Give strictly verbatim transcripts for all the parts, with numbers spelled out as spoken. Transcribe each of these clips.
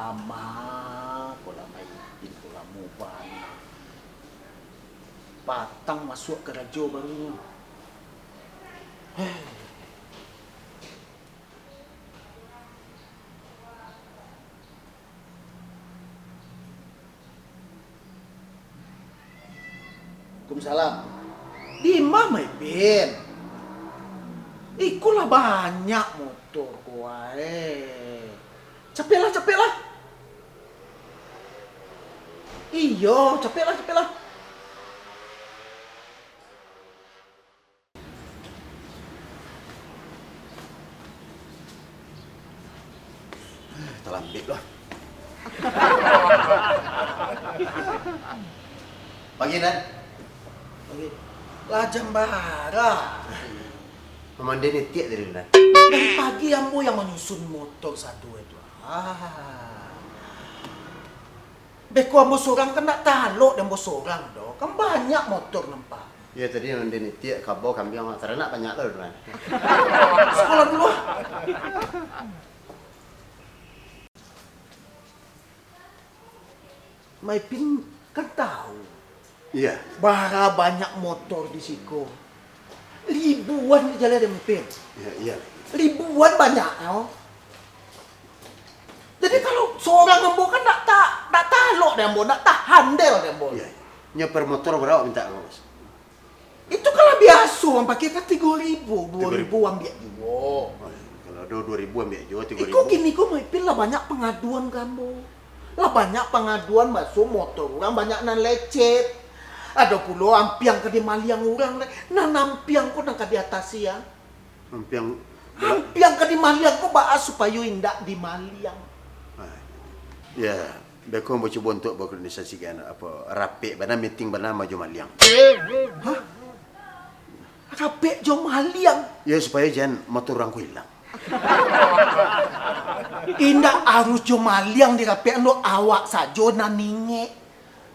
Lamo ko lah Maipin ko, lamo bana. Patang masuak karajo barunyo. Waalaikumsalam. Dima Maipin? Iko lah banyak motor ko wae. Capeklah, capeklah. Iyo, capeklah, capeklah. Talambek lah. Pagi, Nan. Pagi. Lah jam bara. Mamandai nitiak tadi, Nan. Dari pagi ambo yang manyusun motor satu itu. Ah. Beko ambo sorang kan ndak talok dek ambo sorang doh. Kan banyak motor nampak. Iyo, tadi nan den itiak, kabau, kambiang, taranak banyak lo, Nan. Sakolah dulu, ah. Maipin kan tahu. Iya. Bara banyak motor di siko. Ribuan di jalan, Maipin. Iya, iya. Ribuan banyak, oh. Jadi, kalau sorang ambo kan ndak ta-, ndak talok dek ambo, ndak tahandel dek ambo. Iya. Nyo per motor bara awak minta ko, Mas? Itu kalau biaso, Bang, pakai kan tigo ribu, duo ribu ambiak juo. Oh, kalau ado duo ribu ambiak juo, tigo ribu. Iko kini ko Maipin lah banyak pangaduan ka ambo. Lah banyak pangaduan baso motor urang banyak nan lecet. Ado pulo ampiang ka dimaliang urang, nan ampiang ko nan ka diatasi, ah. Ampiang. Ampiang ka dimaliang ko baa supayo indak dimaliang? Ah, ya, beko ambo cubo untuak baorganisasikan, apo, rapek bana, meeting bana, ambo jo maliang. Hah? Rapek jo maliang? Ya, supayo jan motor urang ko ilang. Indak harus jo maliang dirapek, ando awak sajo nan ingek.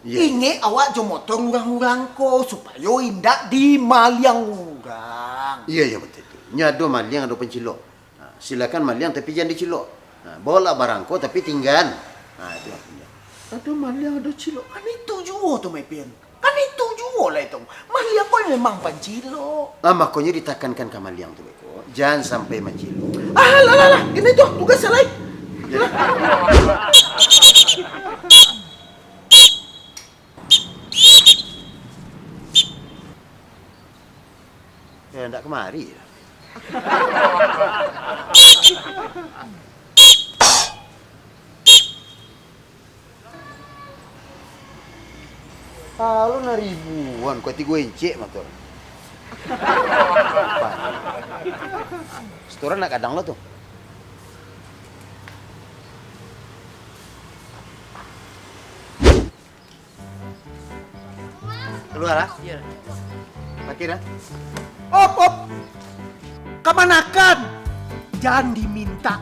Iya. Ingek awak jo motor urang-urang ko, supayo indak dimaliang urang. Iya, iya, batua tu. Nyo ado maliang, ado pancilok. Nah, silakan maliang, tapi jan dicilok. Nah, baolah barang ko, tapi tinggan. Nah, itu artinyo. Ado maliang, ado cilok. Kan itu juo tu, Maipin. Kan itu juo lah itu. Maliang ko memang pancilok. Ah, makonyo ditakankan ka maliang tu, beko. Jan sampai mancilok. Ah, lah, lah, lah. Ini tu, tugas lain. Ya. Ya, ndak kamari. Kalau nan ribuan, kok tigo incek motor. Setoran nak gadang lo tu. Kalua, ah? Iyo. Parkir, ah? Op, op! Kamanakan? Jan dimintak.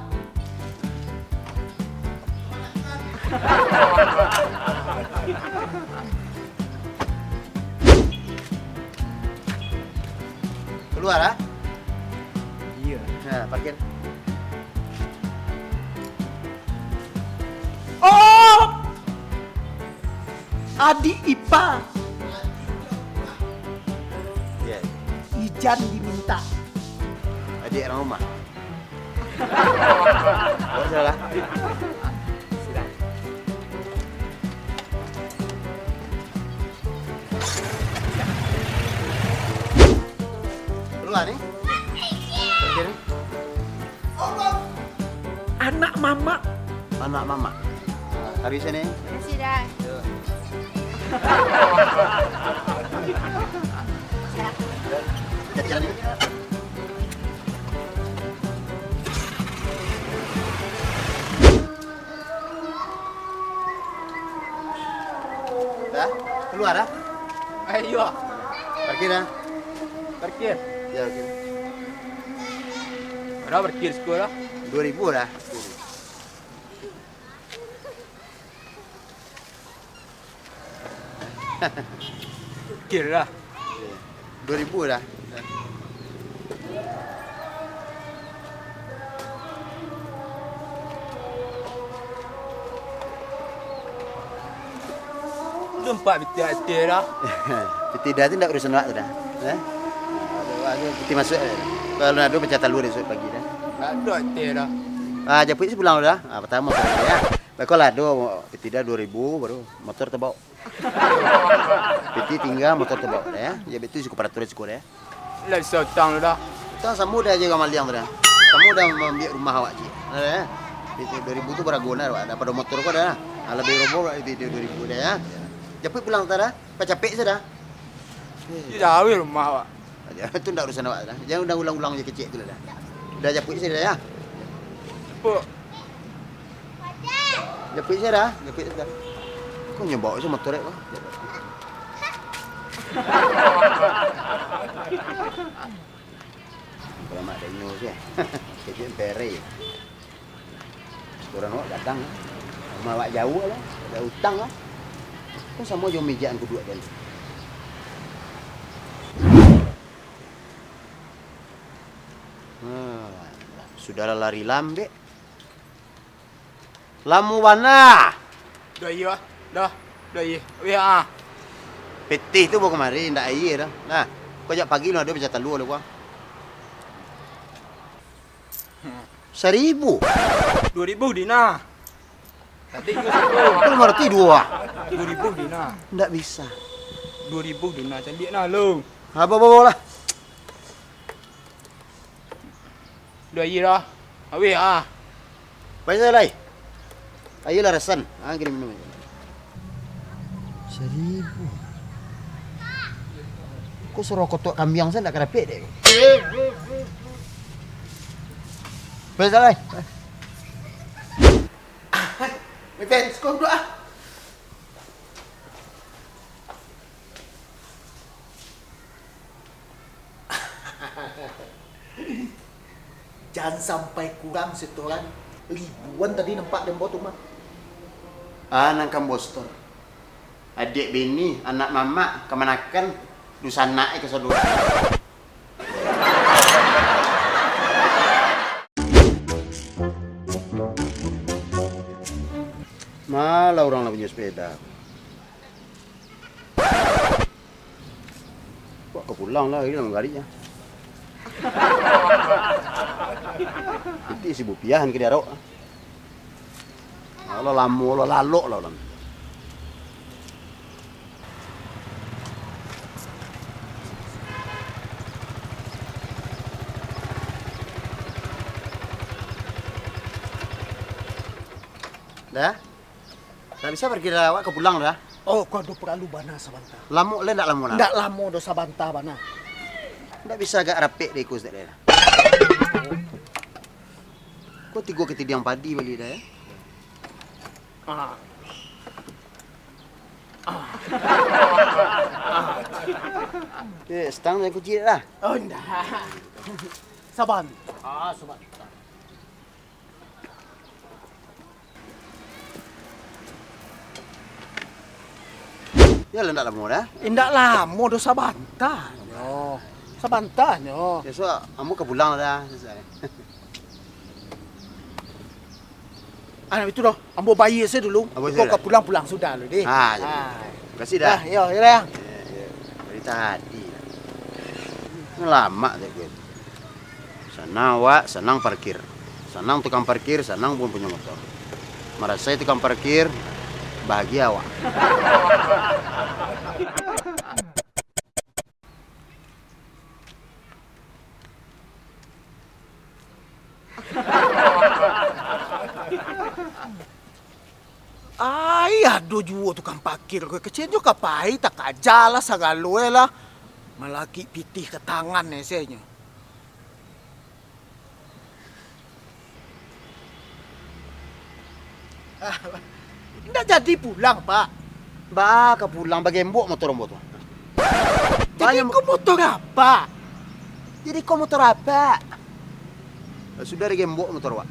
Kalua, ah? Iyo. Nah, parkir. Op! Adik ipa. Iya. Ijan diminta. Adik urang rumah. Oh, salah. Sudah. Kalua ni. Oke ni. Anak mamak. Anak mamak. Taruih siko. Makasih, Da. Yo. Dah? Kalua dah? Ayo. Parkir dah. Parkir. Ya, oke. Bara parkir siko dah? Duo ribu dah. Parkir dah. Duo ribu dah. Tumpak bitik ateh dah. Pitih dah tu ndak urusan awak tu dah. Eh? Aduh, aduh, pitih masuk. Kalau ado pacah talua esok pagi dah. Ndak ado ateh dah. Ah, japuik se pulang dah. Ah, patamo motor dah, ya. Baiklah, ado pitih dah dua ribu baru motor tabao. Pitih tingga, motor tabao dah, ya. Ya, betul suku peraturan suku dah, ya. Lah bisa utang tu dah. Utang samo dah jo urang maliang tu dah. Samo dah maambiak rumah awak ciek. Dah, ya. Pitih dua ribu tu barago nah, daripado motor ko dah. Alah, beli robo awak pitih dua ribu dah, ya. Japuik pulang dah. Pacapek se dah. Di jauah rumah awak. Tu ndak urusan awak dah. Jan ulang-ulang je kecek tu lah dah. Udah japuik se dah, ya. Japuik. Japuik se dah, japuik se dah. Ko nyo bao se motor ko. Kalau mak denyo se. Kecek pere. Restoran awak gadang, rumah awak jauah lah, ado utang lah. Kan samo jo meja nan kuduak tadi. Nah, sudah lah lari lambek. Lamo bana. Dah iyo ah. Dah. Dah iyo. Wih ah. Pitih tu baru kamari, ndak aia dah. Nah, ko jak pagi lah ado pacah talua lah ko. Saribu. Dua ribu dina. Tadi juga satu. Kan limo ratuih duo. Dua ribu dina. Ndak bisa. Dua ribu dina, candik nah lo. Apa bawa lah. Dah aia dah. Awih ah. Banyak lai. Ayolah rasan. Ah, kini minum. Saribu. Ko suruah kotok kambiang sajo ndak ka dapek dek. Banyak lai. Event, skop dua ah. Jan sampai kurang setoran, ribuan tadi nampak den bawa tu mah. Ah, nan ka ambo setor. Adiak bini, anak mamak, kamanakan, dunsanak e kasadonyo. Malah urang lah punyo sepeda. Wak ka pulang lah, hari lah manggarik lah. Pitih saribu rupiah nan ka diarok. Alah lamo lah, lalok lah urang. Dah? Ndak bisa parkir, awak ka pulang dah. Oh, ko ado paralu bana sabanta. Lamo lai ndak lamo nah? Ndak lamo doh, sabanta bana. Ndak bisa agak rapek dek iko saketek lai? Ko tigo katidiang padi bali dah, ya. Ah. Ah. Eh, stang dan kunci dah. Oh, ndak. Saban. Ah, saban. Yo lah, ndak lamo dah. Indak lamo doh, sabanta nyo. Sabanta nyo. Bisuak ambo ka pulang dah. Ah, itu doh, ambo bayia se dulu. Ambo Kau sudah. Ka pulang-pulang sudah lu deh. Ah, jadi. Ah. Makasih dah. Ah, yo, yo dah. Yo, yo. Dari tadi. Lamo tadi. Sanang awak, sanang parkir. Sanang tukang parkir, sanang pun punyo motor. Marasai tukang parkir, bahagia awak. Ai, ado juo tukang parkir ko, kecek nyo ka pai, takaja lah sagalo e lah. Malakik pitih ka tangan e se nyo. Ndak jadi pulang, Pak. Baa ka pulang, bagembok motor ambo tu. Jadi ko motor apak? Jadi ko motor apak? Sudah digembok motor awak.